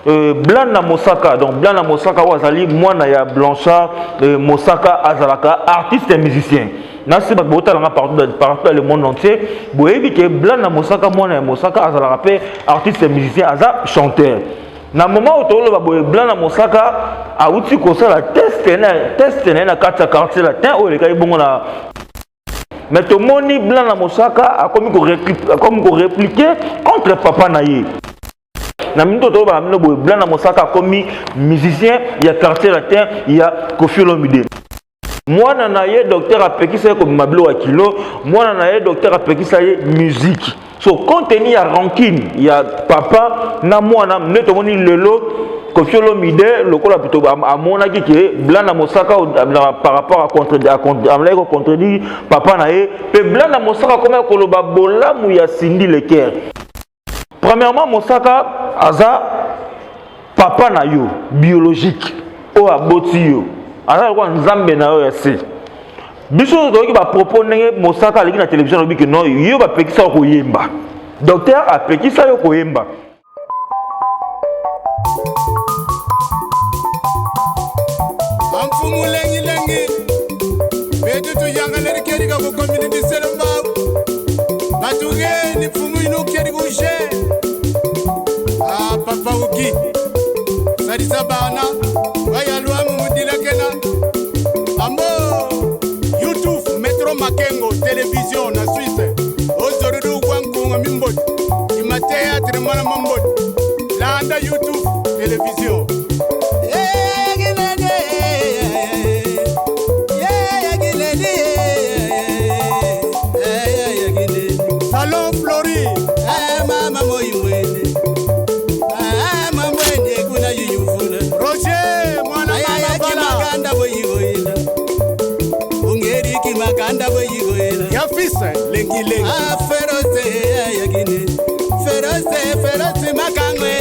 Blana Mosaka, donc Blana Mosaka oyo azali mwana ya Blanchard Mosaka, azalaka artiste et musicien. Nasi bato botalanga partout, partout dans le monde entier, boyebi ke Blana Mosaka, mwana ya Mosaka, azalaka mpe artiste et musicien, aza chanteur. Na moment oyo toloba boye, Blana Mosaka awuti kosala test na ye na kati ya Quartier Latin oyo elekaki bongo na. Mais tomoni Blana Mosaka akomi korépliquer contre papa na ye. Na minute toloba na bino boye, Blana Mosaka akomi musicien ya Quartier Latin ya Koffi Olomide. Mwana na ye, docteur apekisa ye kobima biloko ya kilo. Mwana na ye, docteur apekisa ye musique. So compte tenu ya rancune ya papa na mwana, nde tomoni lelo Koffi Olomide, lokola plutôt amonaki ke Blana Mosaka, par rapport amalaki kocontredire papa na ye, mpe Blana Mosaka akomaki koloba bolamu ya Cindy Le Cœur. Premièrement, Mosaka aza papa na yo biologique oyo aboti yo, aza lokola Nzambe na yo ya se. Biso toyoki bapropos ndenge Mosaka aleki na télévision, alobi ke non, yo bapekisa yo koyemba, docteur apekisa yo koyemba. Amfumu lengilengi betu tuyangaleli kerika kukomini biselembau batugeni mfumu inu keri kushe. Ah, papa uki salisa bana bayalwamu mudilakena ambo YouTube Metro Makengo Television na Suisse ozorudu gwankunga mimboti imateatre mwana mamboti landa YouTube Television. Salon Flori. Mama moimwene mamwene kuna yuyufuna. Roger mwana mama bala. Makanda boyigoyela ungeriki makanda boyigoyela. Ya fils lengi lengi. Ferose yakine ferose ferose makangwe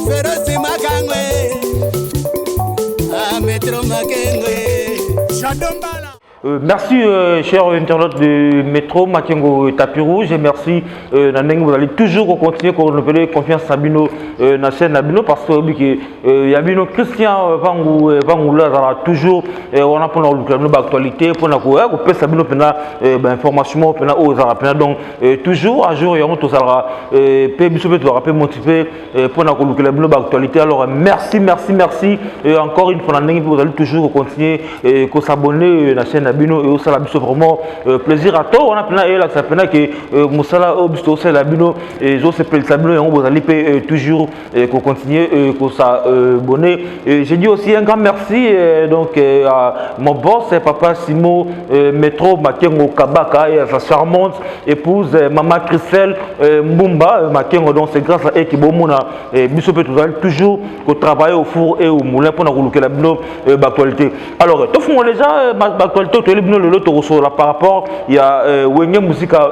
ferose makangwe Metro Makengwe. Shadombala. Merci, chers internautes de Métro Makengo Tapis Rouge, et merci na ndenge vous allez toujours continuer renouveler confiance na bino na chaîne na bino, parce que que ya bino Christian Vangu Vangula azala toujours wana mpona kolukela bino baactualité, mpona kopesa bino mpena bainformation moko mpena oyo ezalaka mpena donc toujours à jour. Yango tozalaka mpe biso mpe tozalaka mpe motivé mpona kolukela bino baactualité. Alors merci, merci, merci encore une fois na ndenge mpe vous allez toujours continuer kos'abonner na chaîne na bino et osala biso vraiment plaisir. Ato wana mpena eyelakisa mpena ke mosala oyo biso tosalela bino ezosepelisa bino, yango bozali mpe toujours kocontinuer kos'abonner. Je dis aussi un grand merci donc à mon boss, papa Simo Metro Makengo Kabaka, et à sa charmante épouse, maman Christelle Mbumba Makengo. Donc c'est grâce à eux que bomona biso mpe tozali toujours kotravailler au four et au moulin mpona kolukela bino baactualité. Alors tofunga déjà baactualité toyeli bino lelo. Tokosola par rapport ya Wenge Musika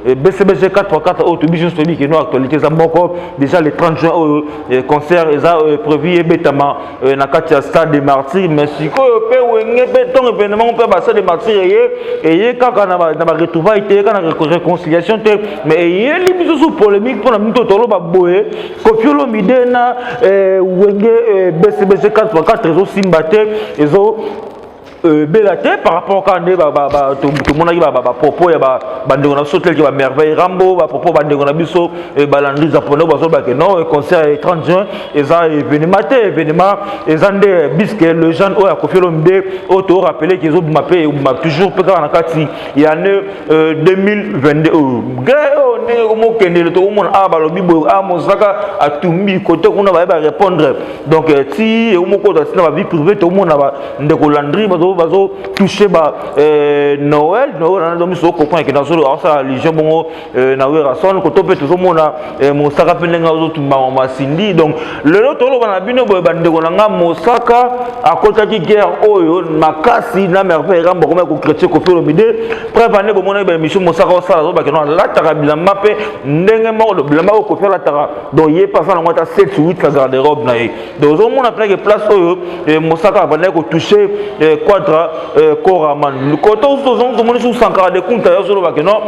BCBG 4x4 oyo toyebi nyonso, toyebi keno actualité eza moko déjà le 30 juin oyo, concert eza prévu ebetama na kati ya Stade de Martyr. Mais sikoyo mpe Wenge mpe ntongo événement mpe ba Stade de Martyr eye kaka na baretrouvaille te, kaka na réconciliation te, mais eyeli biso su polémique mpona bino. Toloba boye, Koffi Olomide na Wenge BCBG 4x4 ezosimba te, ezo bela te par rapport kaka nde tomonaki bapropos ya bandeko na biso teleke bamerveille Rambo, bapropos bandeko na biso balandri japonais bazolobake non, concert ya 30 juin eza événement te, événement eza nde disque Légende oyo ya Koffi Olomide oyo torappeler ke ezobima mpe ebima toujours mpe kaka na kati ya année 2022 oyo. Guerre oyo ndenge komokendele, tokomona awa balobi boye, awa Mosaka atumbi kote kuna, baye barépondre. Donc ti ekomokota ntina bavie privée, tokomona bandeko Landry bazotouche ba Noël Noël na biso, ocomprendre ke nazolo aosala allusion bongo na Werason. Koto mpe tozomona Mosaka mpe ndenge azotumba Masindi. Donc lelo toloba na bino boye, bandeko na nga, Mosaka akotaki guerre oyo makasi na Merveille Rambo, akomaki kocritiquer Koffi Olomide. Preuve ane bomonaki baémission Mosaka osala, azobake no alataka bilamba mpe ndenge moko, bilamba oyo Koffi alataka, donc ye mpe aza nango ata 7 8 na garde robe na ye. Donc ozomona mpenake place oyo Mosaka abandaki kotouche Quadra Koraman. Koto tomoni su Sankara de Kunta azolobake non.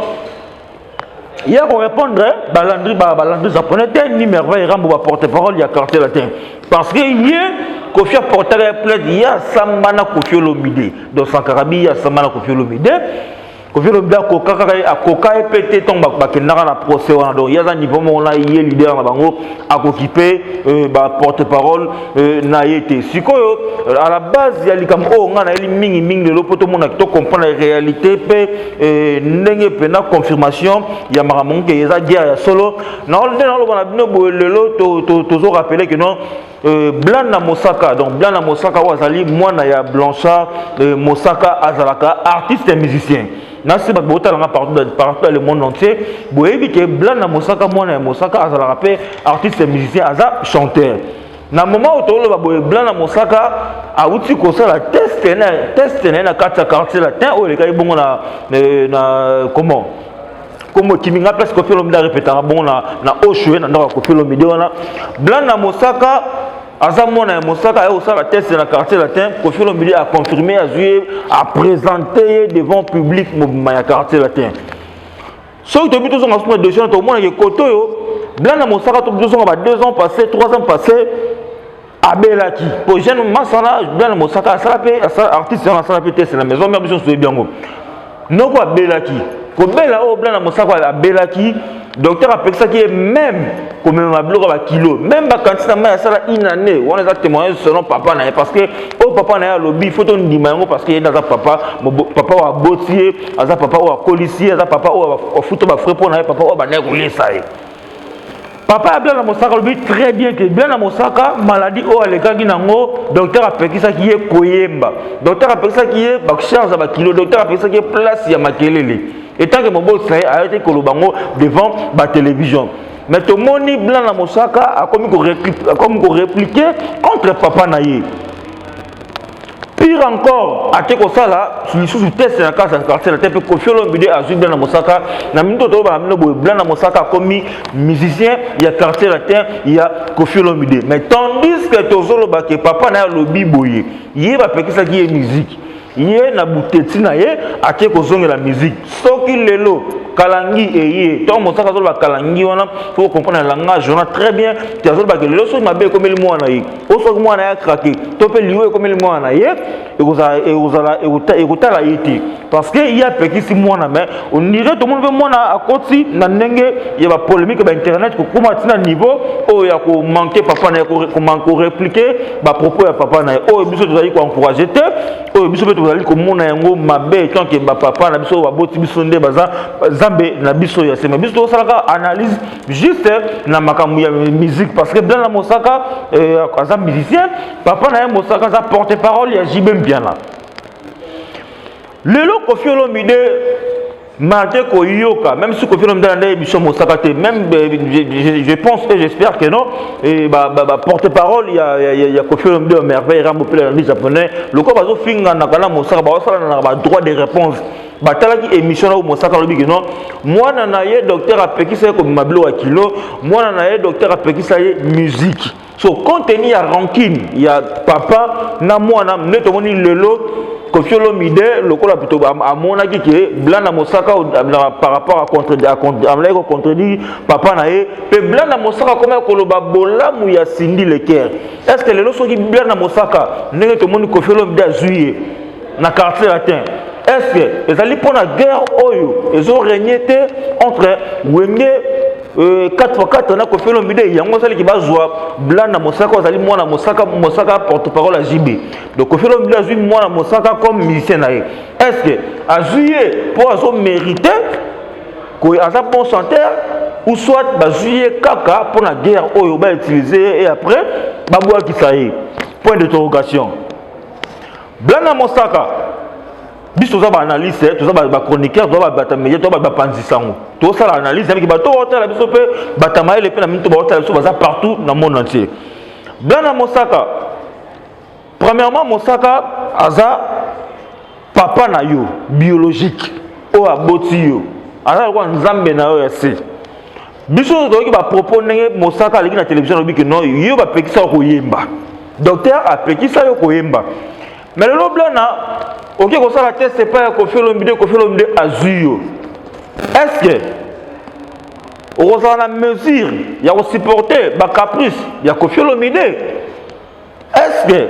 Ye akorépondre balandri balandri japonais te, ni Merveille Rambo, baporte parole ya Quartier Latin, parce que ye Kofi aportaka ye plainte, ye asamba na Kofi Olomide. Donc Sankara bi ye asamba na Kofi Olomide. Kofi Olomide akoka kaka, akoka ye mpe te ntongo bakendaka na procès wana. Donc ye aza niveau moko na ye, leader na bango, akoki mpe baporte parole na ye te. Sikoyo, à la base ya likambo oyo ngai nayeli mingimingi lelo, mpo tomona, tocomprendre réalité mpe ndenge mpena confirmation ya makambo ngoke eza guerre ya solo. Nde naloba na bino boye, lelo tozorappeler ke non, Blana Mosaka, donc Blana Mosaka oyo azali mwana ya Blanchard Mosaka, azalaka artiste et musicien. Nasi bato botalanga partout, partout dans le monde entier, boyebi ke Blana Mosaka, mwana ya Mosaka, azalaka mpe artiste et musicien, aza chanteur. Na moment oyo toloba boye, Blana Mosaka awuti kosala test na ye na kati ya Quartier Latin oyo elekaki bongo na comment, kombo ekimi nga, place Kofi Olomide arepetaka bongo na Oshoe, na ndako ya Kofi Olomide wana. Blana Mosaka aza mwana ya Mosaka, aye kosala test na Quartier Latin. Kofi Olomide aconfirme, azwi ye, aprésente ye devant public mobima ya Quartier Latin. Soki toyebi, tozonga suna dossier na, tomonaka kote oyo Blana Mosaka, tozonga ba 2 ans passé, 3 ans passé, abelaki po jeune masala. Blana Mosaka asala mpe artiste wana, asala mpe test na Maison Mère. Biso nyonso toyebi yango. Noko abelaki, kobela oyo Blana Mosaka abelaki, docteur apekisaki ye même komema biloko ya bakilo, même bakanti na mai. Asala une année wana, eza témoignage selon papa na ye, parce que oyo papa na ye alobi, faut tondima yango, parce que ye nde aza papa, papa oyo aboti ye, aza papa oyo akolisi ye, aza papa oyo afuta bafrais mpo na ye, papa oyo bandaki kolesa ye. Papa ya Blana Mosaka alobi très bien ke Blana Mosaka, maladie oyo alekaki nango, docteur apekisaki ye koyemba, docteur apekisaki ye bacharge ya bakilo, docteur apekisaki ye place ya makelele. Etanke moboti na ye, aye te koloba yango devant batélévision. Mais tomoni Blana Mosaka akomi korépliquer contre papa na ye. Pire encore, ate kosala lisusu test na kati ya Quartier Latin mpe Kofi Olomide azwi Blana Mosaka. Na minute toyeba na bino boye, Blana Mosaka akomi musicien ya Quartier Latin ya Kofi Olomide. Mais tandis que tozoloba ke papa na ye alobi boye, ye bapekisaki ye musique, ye na buteti na ye ake kozongela musique. Soki lelo kalangi eye, ntango Mosaka azoloba kalangi wana, faut comprendre langage wana très bien te. Azolobaka lelo soki mabe ekomeli mwana ye, o soki mwana ye akrake to mpe liwo ekomeli mwana na ye, ekozala ekotala ye te, parce que ye apekisi mwana. Mais on dirait tomoni mpe mwana akoti na ndenge ya bapolémique ya bainternet, kokóma ntina niveau oyo ya komanquer papa na ye, korépliquer bapropos ya papa na ye, oyo biso tozali koencourager te, oyo biso mpe tozali komona yango mabe. Tant que bapapa na biso oyo baboti biso nde baza Nzambe na biso ya sema, biso tosalaka analyse juste na makambo ya musique, parce que Blana Mosaka aza musicien, papa na ye Mosaka aza porte parole ya JB Mpiana. Lelo Kofi Olomide, malgré koyoka, même si Kofi Olomide alanda émission Mosaka te, même je pense et j'espère que non, et ba, ba, ba porte-parole ya Kofi Olomide, Merveille Rambo mpe landi japonais, lokola bazofinganaka na Mosaka, bazosalana ba droit de réponse, batalaki émission na oyo Mosaka alobi ke non, mwana na ye, docteur apekisa ye komema biloko ya kilo, mwana na ye, docteur apekisa ye musique. So contenu ya rancune ya papa na mwana nde tomoni lelo Kofi Olomide, lokola plutôt amonaki ke Blana Mosaka, par rapport amalaki kocontredire papa na ye, mpe Blana Mosaka akomaki koloba bolamu ya Cindy Le Cœur. Est ce que lelo soki Blana Mosaka, ndenge tomoni Kofi Olomide azwi ye na Quartier Latin, est ce que ezali mpona guerre oyo ezorégner te entre Wenge 4x4 na Kofi Olomide, yango asaliki bazwa Blana Mosaka, azali mwana Mosaka, Mosaka porte parole ya JB? Donc Kofi Olomide azwi mwana Mosaka comme musicien na ye. Est ce que azwi ye mpo azomérite, aza bon chanteur, ou soit bazwi ye kaka mpona guerre oyo bautilize ye et après babwakisa ye? Point d'interrogation. Blana Mosaka, biso toza baanalyste, toza bachroniqueur, toza bato média, toza bapanzisango, tosala analyse yabiki bato baotala biso mpe bato mayele mpe na minito baotala biso, baza partout na monde entier. Blana Mosaka, premièrement, Mosaka aza papa na yo biologique oyo aboti yo, aza lokola Nzambe na yo ya se. Biso toyoki bapropos ndenge Mosaka aleki na télévision, alobi ke non, yo bapekisa yo koyemba, docteur apekisa yo koyemba. Mais lelo Blana oke kosala test epai ya Kofi Olomide, Kofi Olomide azwi yo. Est ce que Okozala na mesure ya kosupporter bacaprice ya Koffi Olomide? Est ce que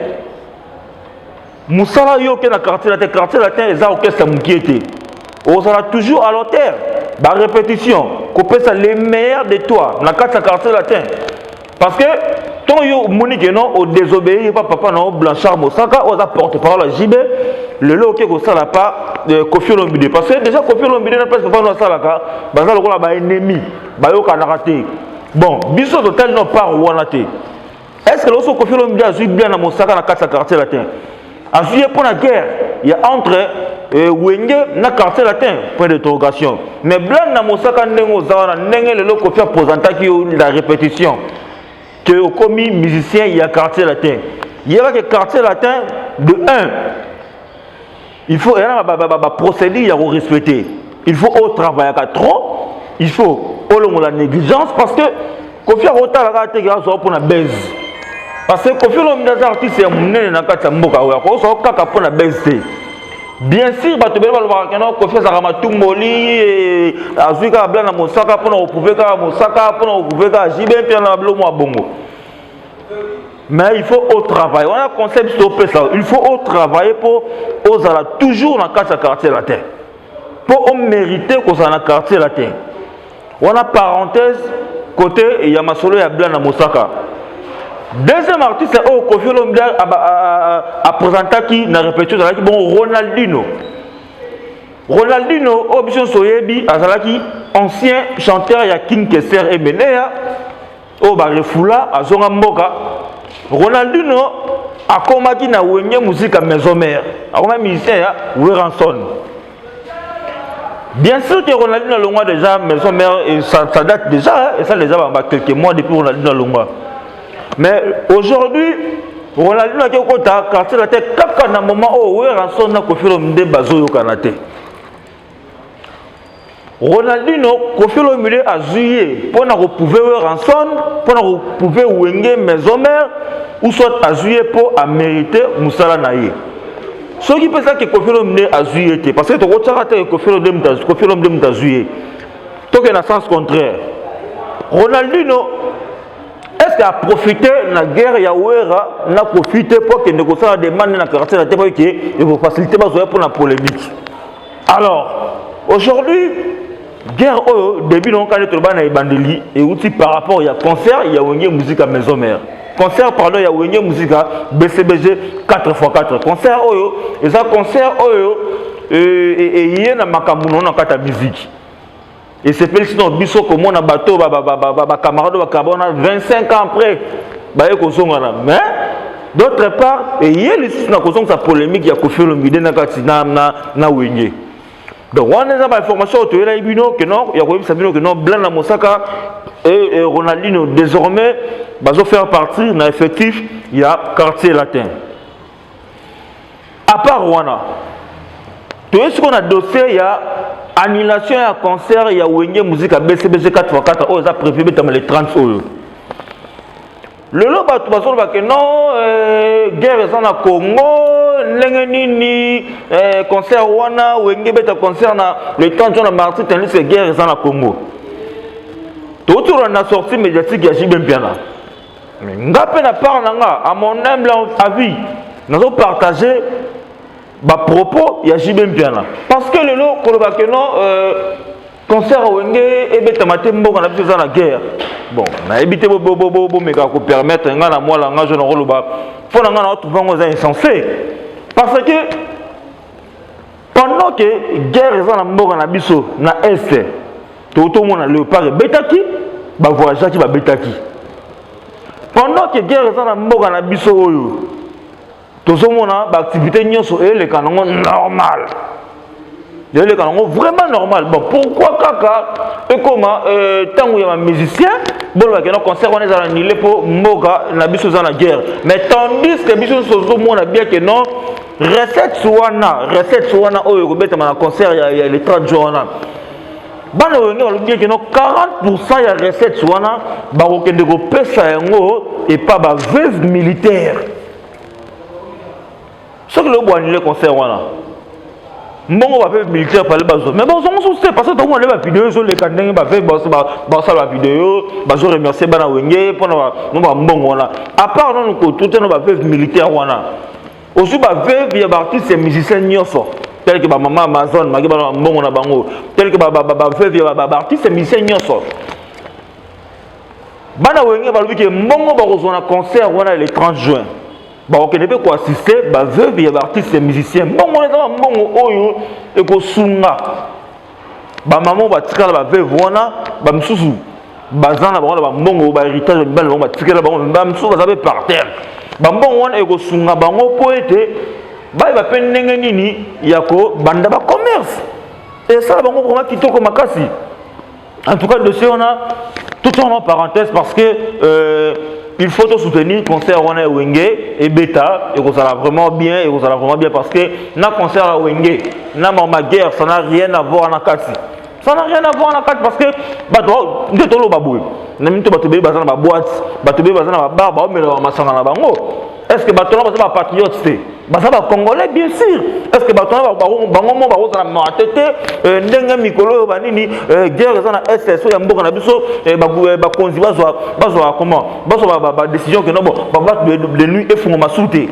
mosala yo oke na Quartier Latin, Quartier Latin eza orchestre mokie te, ozala toujours à l'auteur barépétition, kopesa le meilleur de toi na kati ya Quartier Latin? Parce que ntongo yo omoni ke non, odésobéir pa papa na yo Blanchard Mosaka oyo aza porte parole ya JB, lelo oke kosala pa Koffi Olomide, parce que déjà Koffi Olomide na place papa no asalaka, baza lokola baennemi, bayokanaka te. Bon, biso totali no part wana te. Est ce que loso Koffi Olomide azwi bien na Mosaka na kati ya Quartier Latin, azwi ye mpo na guerre ya entre Wenge na Quartier Latin? Point d'interrogation. Mais Blan na Mosaka, ndenge oza wana, ndenge lelo Koffi apresentaki yo la répétition ke okomi musicien ya Quartier Latin, yebake Quartier Latin, de 1, il faut eya na baprocédure ya korespecter. Il faut otravaillaka trop, il faut olongola négligence, parce que Koffi akotalaka te ke azwa mpona base, parce que Koffi Olomide aza artiste ya monene na kati ya mboka oyo, akozwa kaka mpona base te. Bien sûr, bato ebele balobaka ke non, Koffi azalaka matumboli, azwi kaka Blan na Mosaka mpona koprouver kaka Mosaka, mpona koprouver kaka JB mpe na biloko mwa bongo. Mais il faut otravailler wana, conseil biso topesa, il faut otravailler mpo ozala toujours na kati ya Quartier Latin, mpo omérite kozala na Quartier Latin wana. Parenthèse côté ya masolo ya Blan na Mosaka. Deuxième artiste oyo Koffi Olomide apresentaki na répétition ezalaki bongo Ronaldino. Ronaldino oyo biso nyonso oyebi, azalaki ancien chanteur ya King Kester Emeneya oyo barefula, azonga mboka. Ronaldino akomaki na Wenge Musica Maison Mère, akomaki musicien ya Werrason. Bien sûr que Ronaldino alongwa déjà Maison Mère et ça date déjà, hein, et ça déjà bah, quelques mois depuis Ronaldino alongwa. Mais aujourd'hui Ronaldino ake kokota Quartier Latin kaka na moment oyo Werrason na Koffi Olomide bazoyokana te. Ronaldino, Koffi Olomide azwi ye mpona koprouver Werrason, mpona koprouver Wenge Maison Mère, ou soit azwi ye mpo amérite mosala na ye. Soki mpe ezaki Koffi Olomide azwi ye te, parce que tokotiaka te Koffi Olomide moto azwi ye, toke na sens contraire. Ronaldino, est ce que aprofite na guerre ya Wera na Koffi te mpo akende kosala demande na Quartier Latin, mpo eke ekofacilité bazwa ye mpona polémique? Alors aujourd'hui, guerre oyo début nango kani toloba na ebandeli euti par rapport ya concert ya Wenge Musica Maison Mère, concert, pardon, ya Wenge Musica BCBG 4x4. Concert oyo eza concert oyo eye na makambo nango na kati ya musique. Esepelisi no biso komona bato bacamarade bakaba wana 25 ans après baye kozongana. Mais d'autre part, eye lisusu na kozongisa polémique ya Koffi Olomide na kati na Wenge. Donc wana eza bainformation oyo toyelaki bino ke non, ya koyebisa bino ke non, Blan na Mosaka et Ronaldino désormais bazofaire partie na effectif ya Quartier Latin. À part wana, toye sikoyo na dossier ya annulation ya concert ya Wenge Musica BCBG 4x4 oyo eza prévu betama le 30 oyo. Lelo bato bazoloba ke non, guerre eza na Congo, ndenge nini concert wana Wenge beta concert na le 30 juin na Martyrs, tandis que guerre eza na Congo? Touti kolanda sortie médiatique ya JB Mpiana. Nga mpe na part na nga, à mon humble avis, nazopartage bapropos ya JB Mpiana, parce que lelo koloba ke non, concert Wenge ebetama te, mboka na biso eza na guerre, bon, nayebi te. Bomeka kopermettre nga na mwa langage na koloba, mpo na nga na otrouve yango eza insensé, parce que pendant que guerre eza na mboka na biso na Est, totomona Léopard ebetaki, bavoyageaki, babetaki. Pendant que guerre eza na mboka na biso oyo, tozomona baactivité nyonso eleka nango normal, eleka nango vraiment normal. Bon, pourquoi kaka ekoma ntango ya bamusicien bolobaki na concert wana ezala annulé mpo mboka na biso eza na guerre? Mais tandis que biso nyonso tozomona bien ke non, recette wana oyo ekobetama na concert ya le 30 juin wana, bana Wenge balobi bien ke non, 40 ya recette wana bakokende kopesa yango epa baveuve militaire. Soki lelo boannuler concert wana, Mbongo ba veuve militaire fallait bazwa, mais bazwa mosusu te, parce que tokomona nde bavideo ezoleka ndenge ba veuve basala bavideo, bazo remercier bana Wenge mpona bambongo wana. À part nanu kotuta na ba veuve militaire wana, ozwi ba veuve ya baartiste ya musicien nyonso, tel que bamama Amazon maki bana bambongo na bango, tel que baveuve ya baartiste ya musicien nyonso. Bana Wenge balobi ke mbongo bakozwa na concert wana le 30 juin, bakokende mpe koassiste baveuve ya baartiste ya musicien. Mbongo wana eza bambongo oyo ekosunga bamama batikala baveuve wana. Bamisusu baza na bango na bambongo bahéritage ya mibali bango batikala bango, bamisusu baza mpe par terre. Bambongo wana ekosunga bango mpo ete bayeba mpe ndenge nini ya kobanda bacommerce, esala bango vraiment kitoko makasi. En tout cas, dossier wana tout en parenthèse, parce que il faut to soutenir concert wana ya Wenge ebeta, ekozala vraiment bien, ekozala vraiment bien, parce que na concert ya Wenge na mama guerre, ça n'a rien à voir na kati, ça n'a rien à voir na kati, parce que bato nde toloba boye na mito, bato ebele baza na baboîte, bato ebele baza na babar, baomela masanga na bango. Est ce que bato wana baza bapatriote te? Baza bacongolais, bien sûr. Est ce que bato wana bango mo bakozala mate te? Ndenge mikolo oyo banini, guerre eza na sso ya mboka na biso, bakonzi bazwa comment, bazwa badécision ke non, bon, baboîte de nuit efungama su te,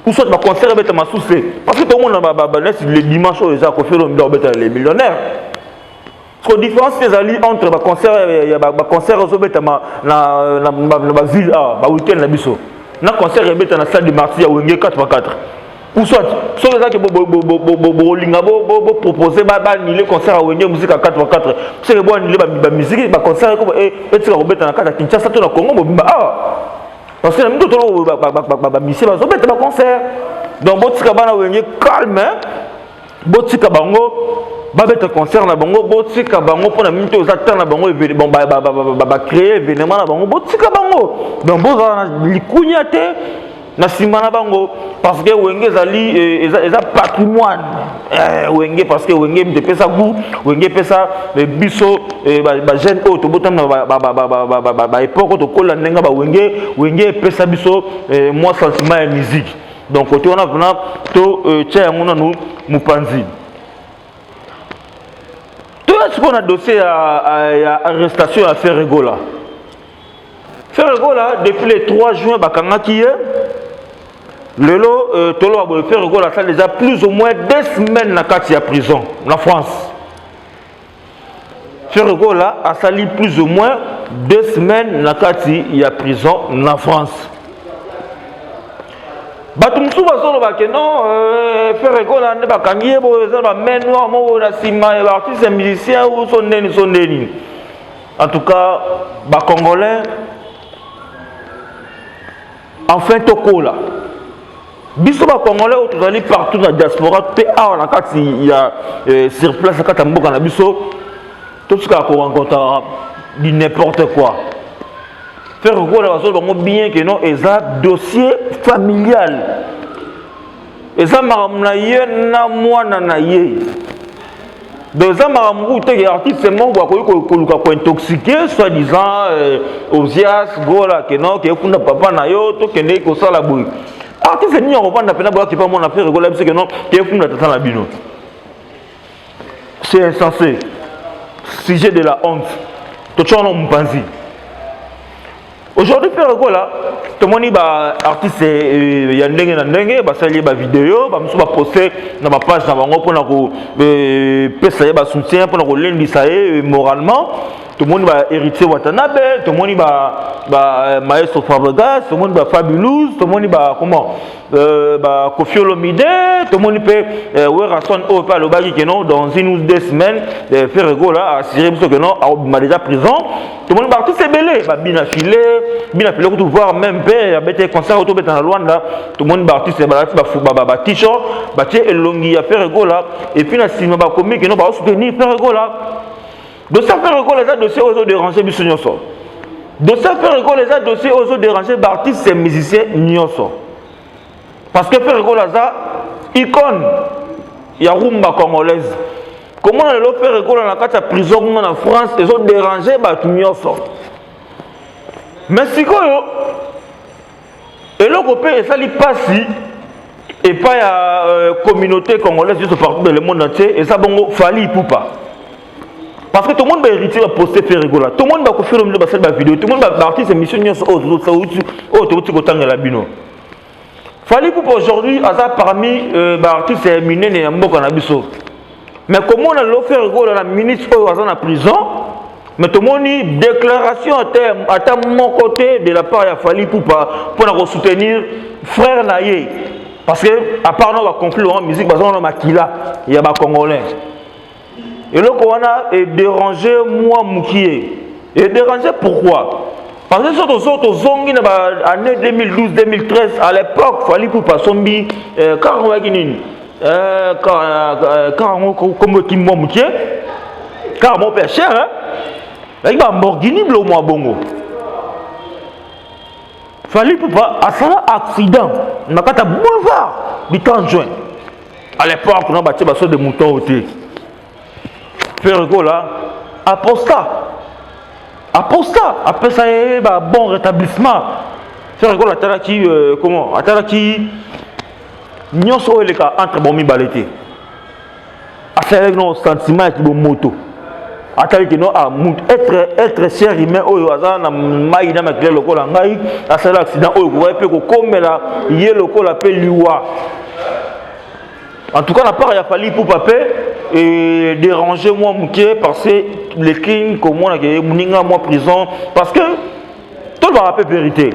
ou soit baconcert ebeta masusu te, parce que tomona neti le dimanche oyo eza, Koffi Olomide obeta les millionnaires. Parce que différence ezali entre baconcert ya baconcert ezobetama na baville awa baweekend na biso na concert ebeta na Stade des Martyrs ya Wenge 4x4, ou soit soki ezalaki bolinga bopropose baannuler concert ya Wenge Musica 4x4, soki boannuler bamusike, baconcert etika kobeta na kati ya Kinshasa to na Congo mobimba awa, parce que na mito tolo bamusicien bazobeta baconcert. Donc botika bana Wenge calme, botika bango babeta concert na bango, botika bango mpona mingi te, eza temps na bango bacréer événement na bango, botika bango. Donc bozala na likunya te na nsima na bango, parce que Wenge ezali eza patrimoine Wenge, parce que Wenge moto epesa goût, Wenge epesa biso bajeune oyo tobotami na baépoque oyo tokola ndenge bawenge. Wenge epesa biso mwa sentiment ya musique. Donc côté wana vraiment to tia yango nanu mopanzi. Toya sikoyo na dossier ya arrestation ya Ferre Gola. Ferre Gola, depuis le 3 juin bakangaki ye. Lelo toloba boye, Ferre Gola asali déjà plus ou moins 2 semaines na kati ya prison na France. Ferre Gola asali plus ou moins 2 semaines na kati ya prison na France. Bato mosusu bazoloba ke non, Ferre Gola nde bakangi ye boye, eza na bamain noire moko na nsima ya baartiste ya musicien ou so ndeni so ndeni. En tout cas, bacongolais, enfin tokola. Biso bacongolais oyo tozali partout na diaspora mpe awa na kati ya sur place na kati ya mboka na biso, totikaka korencontre du n'importe quoi. Ferre Gola, bazoloba bango bien ke non, eza dossier familial, eza makambo na ye na mwana na ye. Donc eza makambo kutu teke artiste moko akoki koluka kointoxiquer soi-disant Ozias Gola ke non, ke efunda papa na yo, tokende kosala boye. Artiste nini akovanda mpena boyaki mpa mwana Ferre Gola biso ke non, ke efunda tata na bino? C'est insensé, sujet de la honte. Totia wana mopanzi. Aujourd'hui, Ferre Gola, tomoni baartiste ya ndenge na ndenge basali ye bavideo, bamosusu baposte na bapage na bango mpona kopesa ye basoutien, mpona kolendisa ye moralement. Tomoni bahéritier Watanabe, tomoni ba maestro Fabregas, tomoni bafabulous, tomoni ba comment, baKoffi Olomide, tomoni mpe Werrason oyo mpe alobaki ke non, dans une ou 2 semaines, Ferre Gola assuré biso ke non, akobima déjà prison. Tomoni baartiste ebele, babina file, bina file kutu, voir même mpe abete concert oyo tobeta na Lwanda. Tomoni baartiste balati ba-t-shirt, batie elongi ya Ferre Gola, et puis na nsima bakomi ke non, baosoutenir Ferre Gola. Dossier Ferre Gola eza dossier oyo ezodérange biso nyonso. Dossier Ferre Gola eza dossier oyo ezodérange baartiste musicien nyonso, parce que Ferre Gola aza icône ya rumba congolaise. Komona lelo Ferre Gola na kati ya prison kuna na France ezodérange bato nyonso. Mais sikoyo eloko mpe esali mpasi. Epai ya communauté congolaise nyonso partout dans le monde entier, eza bongo Fally Ipupa. Parce que tout le monde ba héritier ba poster Ferre Gola, tout le monde ba Koffi Olomide basali ba vidéo, tout le monde ba artiste émission nyonso oyo oyo touti kotangela bino. Fally Ipupa aujourd'hui aza parmi ba artiste ya minene ya mboka na biso. Mais komona lelo Ferre Gola na minute oyo aza na prison, mais tomoni déclaration ata moko te de la part ya Fally Ipupa mpona kosoutenir frère na ye. Parce que à part no baconflit wana musique, baza na makila ya bacongolais. Eloko wana edérange mwa mokie. Edérange pourquoi? Parce que soki tozo tozongi na baannée 2012, 2013, à l'époque Fally Ipupa asombi car oyaki nini, car yango kombo ekimi mwa mokie, car moko mpe ya cher ayaki balamborghini, biloko mwa bongo. Fally Ipupa asala accident na kati ya boulevard du 30 juin. À l'époque na batie basaut de mouton oyo te. Ferre Gola aposta, apesa ye ba bon rétablissement. Ferre Gola atalaki comment, atalaki nyonso oyo eleka entre bango mibale te, asalaki no sentiment ya kibomoto, atalaki no être cher humain oyo aza na mai na makila lokola ngai, asala accident oyo kokai mpe kokomela ye lokola mpe liwa. En tout cas, na part ya Fally Ipupa mpe déranger mwa moke, parce que le king komonaka ye moninga mwa prison. Parce que tolobaka mpe vérité,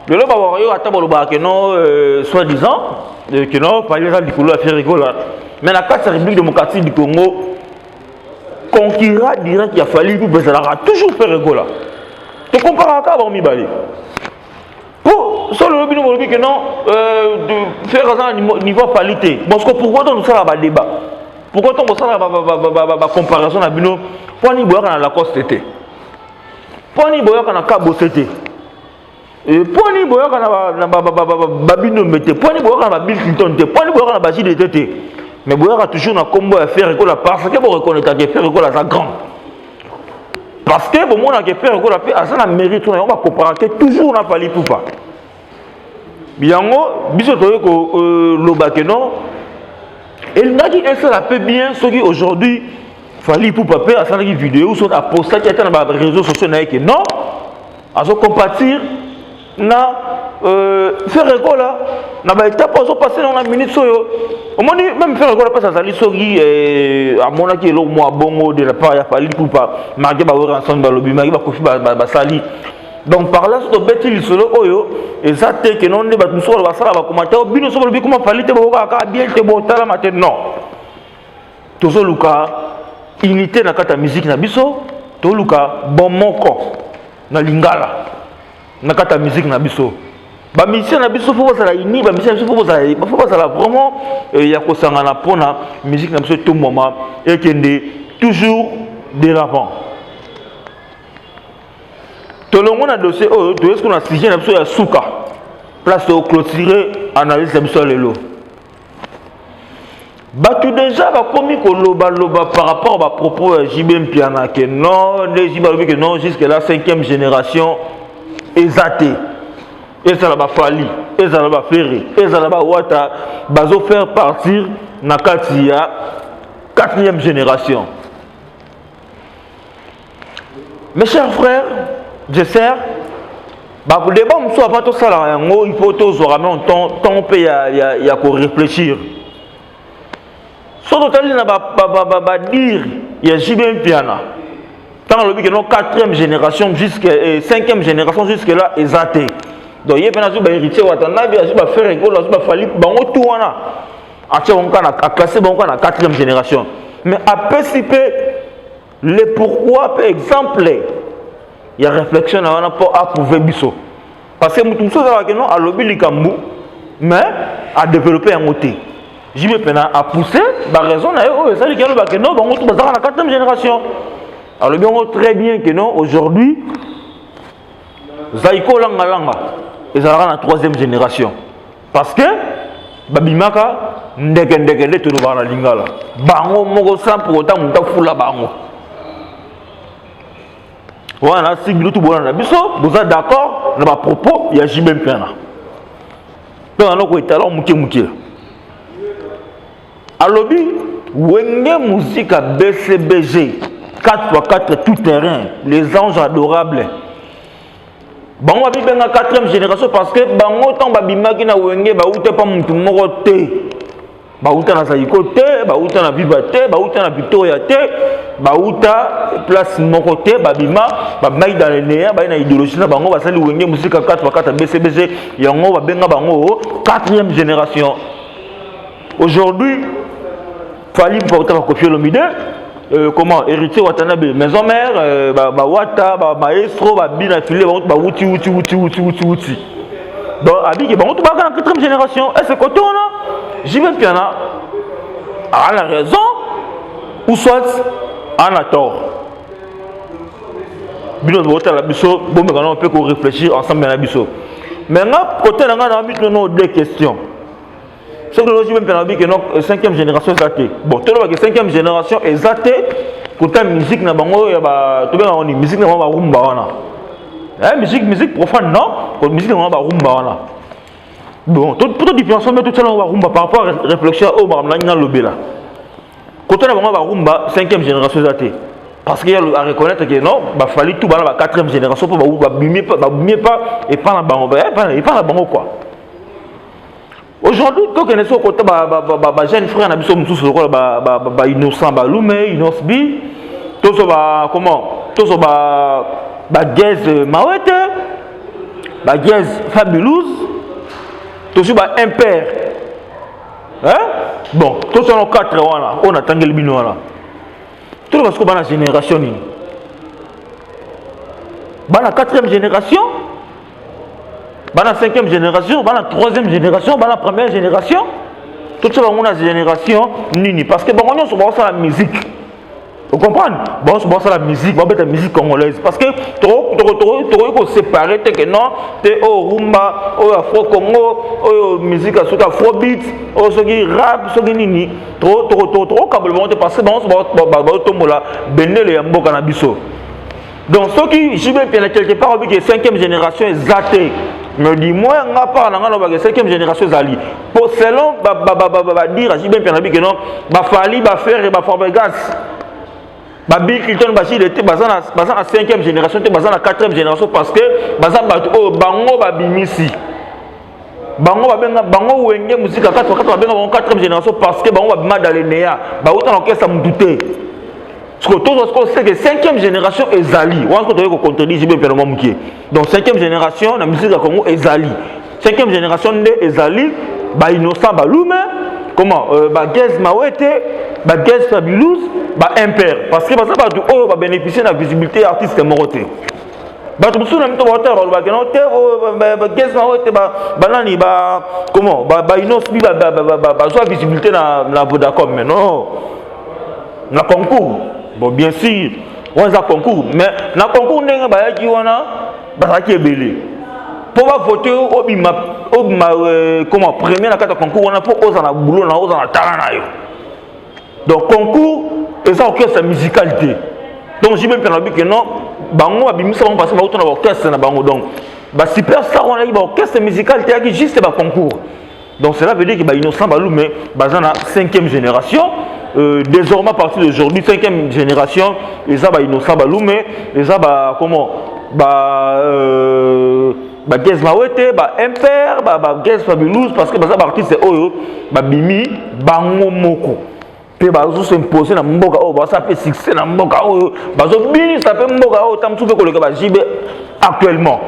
lelo babaka yo ata balobaka ke non, soi disant que non, Fally eza likolo ya Ferre Gola, mais na kati ya République démocratique du Congo, concurrent direct ya Fally Ipupa ezalaka toujours Ferre Gola. Tokomparaka kaka bango mibale. Po solo olobi bino bolobi ke non, Ferre aza na niveau ya Fally te. Bon, siko pourquoi to tosala badébat? Pourquoi to bosala bacomparaison na bino? Mpo nini boyaka na Lacoste te? Mpo nini boyaka na Kabose te? Mpo nini boyaka na babinombe te? Mpo nini boyaka na babill Clinton te? Mpo nini boyaka na bajdt te? Mais boyaka toujours na nkombo ya Ferre Gola, parce que boreconnaîtraka Ferre Gola aza grand, parce que bomonaka Ferre Gola mpe aza na mérite wana. Yango bakomparaka toujours na Fally Ipupa. Yango biso toyei koloba ke non, elingaki esala mpe bien soki aujourd'hui Fally Ipupa mpe asalaki vidéo, soki apostaki ata na baréseaux sociaux na ye ke non, azocompatir na Ferre Gola na baétape azopase nango na minute oyo. Omoni, même Ferre Gola mpasi azali soki amonaki eloko mwa bongo de la part ya Fally Ipupa, malgré bawera ensemble balobi, malgré bakofi basali. Donc par là, so tobeti lisolo oyo eza te ke non, nde bato mosusu basala bacommentaire, bino so balobi koma Fally te, bokokaka kaka bien te, botalama te. Non, tozoluka unité na kati ya musique na biso, toluka bomoko na lingala na kati ya musique na biso. Bamusicien na biso faut bazala uni, bamusicien na biso faut bazala vraiment ya kosangana mpona musique na biso etombwama, ekende toujours de l'avant. Tolongo na dossier oyo, toyesi na sujet na biso ya suka, place toclôturer analyse na biso ya lelo. Bato déjà bakomi kolobaloba par rapport bapropos ya JB Mpiana ke non, nde JB alobi ke non, jusque là cinquième génération eza te. Ezala baFally, ezala baFerre, ezala bawata, bazofaire partir na kati ya quatrième génération. Mes chers frères et sœurs, badébat mosusu avant tosalaka yango, il faut tozwaka même temps mpe ya koréfléchir. So totali na badire ya JB Mpiana, ntango alobi ke non, quatrième génération jusque cinquième génération jusque là eza te, donc ye mpe nazwi bahéritier Watanabe, azwi baFerre Gola, azwi baFally, bango tu wana atia bango kaka, aclasse bango kaka na quatrième génération. Mais apesi mpe le pourquoi mpe exemple ya réflexion na wana mpo approuve biso, parce que motu mosusu azalaka non, alobi likambo mais adéveloppe yango te. JB mpena apousse baraison na ye oyo esaliki alobake non, bango tu bazalaka na quatrième génération. Alobi yango très bien que non, aujourd'hui Zaiko Langalanga ezalaka na troisième génération, parce que babimaka ndeke ndeke, nde tolobaka na lingala, bango moko sans pour autant moto afula bango wana. Si bino tu bolanda na biso, boza d'accord na bapropos ya JB Mpiana. Donc nano koetala moke moke. Alobi Wenge Musica BCBG 4x4 tout terrain, les anges adorables. Bango babibenga 4e génération parce que bango ntango babimaki na Wenge bauta pa mutu moko te. Bauta na Zaiko te, bauta na Viva te, bauta na Victoria te, bauta place moko te, babima, babimaki dans le néant, baye na idéologie na bango, basali Wenge Musica 4x4 BCBG, yango babenga bango 4e génération. Aujourd'hui, Fally Ipupa ba Koffi Olomide, comment Héritier Watanabe, Maison Mère, ba Wata, ba Maestro, ba Bina Filé, ba wuti wuti wuti wuti wuti wuti. Donc abiki bango tout ba na 4e génération. Est-ce que côté on a JB Mpiana a la raison ou soit a la tort. Bino botala biso bomeka na peut ko réfléchir ensemble na biso. Mais nga côté na nga na biso no deux questions. Soki lelo JB Mpiana alobi ke non, 5e génération eza te. Bon, toloba ke 5e génération eza te kota musique na bango ya ba tobengaka nini, musique na bango barumba wana. Musique profane non, musique na bango barumba wana. Bon, to différencier mpe totiala bango barumba par rapport à réflexion oyo makambo nangi nalobela. Kota na bango barumba 5e génération eza te. Parce qu'il y a à reconnaître que non, bah Fally tout bana ba 4e génération pour ba babimie pas, babimie pas et pas na bango, et pas na bango quoi. Aujourd'hui, tant que nous côté ba jeune frère na biso mususu lokola ba Innocent Balume, Innoss'B, tozo ba comment, tozo ba Gaz Mawete, ba Gaz Fabulous, tozo ba Impair. Hein? Bon, tozo no 4 wana, on a tangeli bino wana. Tout parce que bana génération ni. Bana 4e génération, bana 5e génération, bana 3e génération, bana première génération. Tout ça bango na génération nini parce que bango nyonso baosala la musique. Vous comprenez? Bon, bon, ça la musique, bon, la musique congolaise parce que trop trop trop trop ko séparer te que non, te oh rumba, oh afro Congo, oh musique soki afrobeat, oh soki rap, soki nini, trop trop trop trop câble bon parce que bon ba ba tombola bendele ya mboka na biso. Donc soki JB Mpiana quelque part obi que 5e génération ezate, mais du moins nga part na nga no ba 5e génération ezali. Pour selon ba ba ba ba ba dire JB Mpiana bi que non, ba Fally, ba Ferre, ba Fabregas, ba Bill Clinton, ba Gilles te baza na 5e génération te, baza na 4e génération parce que baza bato oyo bango babimisi. Bango babenga bango Wenge Musica 4 4 babenga bango 4e génération parce que bango babima dans le néa, ba uta na orchestre mutu te. Parce que tout ce qu'on sait que 5e génération ezali, wana ko toyeko contredire JB Mpiana mwa mukie. Donc 5e génération na musique ya Congo ezali. 5e génération nde ezali ba Innocent Balume, comment ba Gaz Mawete, ba Gaz Fabulous, ba Imper parce que baza bato oyo ba bénéficier na visibilité artiste moko te. Bato mosusu na mito baotala balobaka no te, oh, ba Gaz Mawete, ba nani, ba comment, ba Innoss'B, bazwa visibilité na Vodacom, mais non na concours. Bon, bien sûr wana eza concours, mais na concours ndenge bayaki wana bazalaki ebele mpo bavote obima, obima comment premier na kati ya concours wana mpo oza na boulot na oza na talent na yo. Donc concours eza orchestre musical te. Donc JB Mpiana alobi ke non, bango babimisa bango parce que bauta na baorchestre na bango. Donc ba superstar wana yaki baorchestre musical te, yaki juste baconcours. Donc cela veut dire que ba Innocent Balume baza na 5e génération. Désormais à partir d'aujourd'hui 5e génération eza ba Innocent Balume, eza ba comment, ba Gaz Mawete, ba Imper, ba Gaz Fabulous parce que baza ba artiste oyo babimi bango moko mpe bazo s'imposer na mboka oyo, basala mpe succès na mboka oyo, bazobinisa mpe mboka oyo, ta mosusu mpe koleka ba JB actuellement.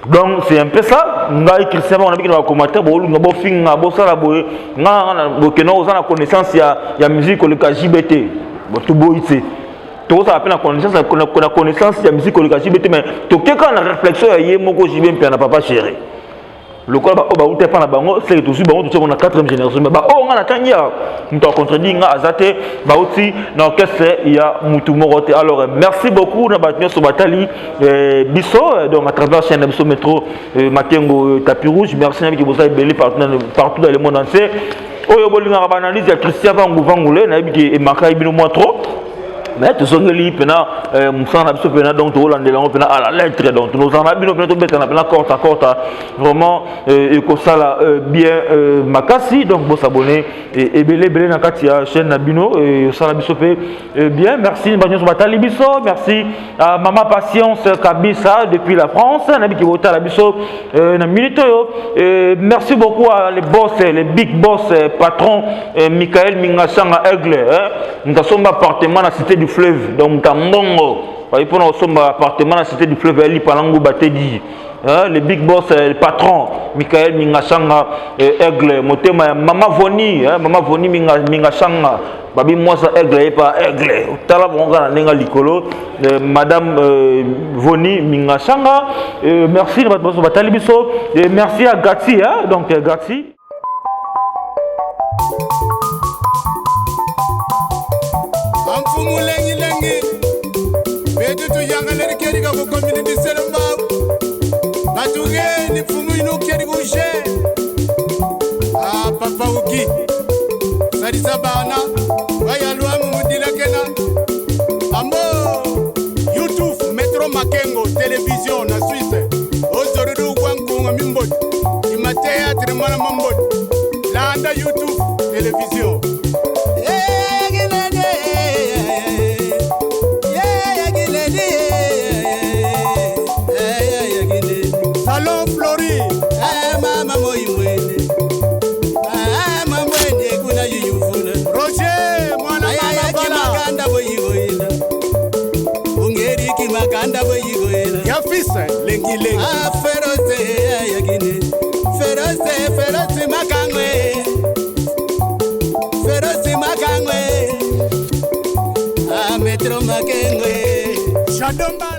Donc c'est un peu ça. Ngai Christian bango nabiki na bacommentaire, bolinga bofinga bosala boye, nga na bokende oza na connaissance ya musique koleka JB te. Toboyi te, tozala mpe na connaissance ya musique koleka JB te, mais toke kaka na réflexion ya ye moko JB Mpiana papa chéri. Lokola baoyo bauta epa na bango, seke tozwi bango, totia bango na 4e génération. Mais baoyo nga natangi ya moto acontredire nga aza te, bauti na orchestre ya mutu moko te. Alors merci beaucoup na bato nyonso batali biso donc à travers chaîne na biso Métro Makengo Tapis Rouge. Merci na biki boza ebele partout dans le monde entier oyo bolingaka baanalyse ya Christian Vangu Vangule. Nayebi ke emakaki bino mwa trop. Mais tozongeli mpena mosala na biso mpena, donc tokolandela yango mpena à la lettre. Donc tozala na bino mpena, tobetana mpena korta korta, vraiment ekosala bien makasi. Donc bosabonner ebele ebele na kati ya chaîne na bino, osala biso mpe bien. Merci bato nyonso batali biso. Merci à Mama Patience Kabisa depuis la France, nabiki botala biso na minute oyo. Merci beaucoup à les boss, les big boss, patron Michael Mingasanga Aigle, moto asomba appartement na Cité du Fleuve. Donc moto mbongo bayi mpona kosomba appartement na Cité du Fleuve, elipa na nguba te di. Hein, le big boss, le patron Michael Mingasanga Aigle, motema ya Mama Voni, hein, Mama Voni Minga, Mingasanga babi mwasa Aigle ye pa Aigle, otala bango kaka na ndenge likolo, Madame Voni Mingasanga. Merci na bato nyonso batali biso. Merci à Gati, hein, donc Gati. Bamfumu lengilengi betu tuyangaleri kerika ku community selembao batugeni mfumu ino keri kushe. Ah, papa uki salisa bana bayalwamu mudilakena ambo YouTube Metro Makengo Television na Suisse ozorudu kwankunga mimboti imateatre mwana mamboti landa YouTube Television. Salon Flori. Mama moimwene, mama mwene kuna yuyufuna. Roger mwana mama Bala. Makanda boyigoyela ungeriki makanda boyigoyela. Ya fils lengi lengi. Ferose yakine ferose ferose makangwe ferose makangwe, metro makengwe. Shadomba.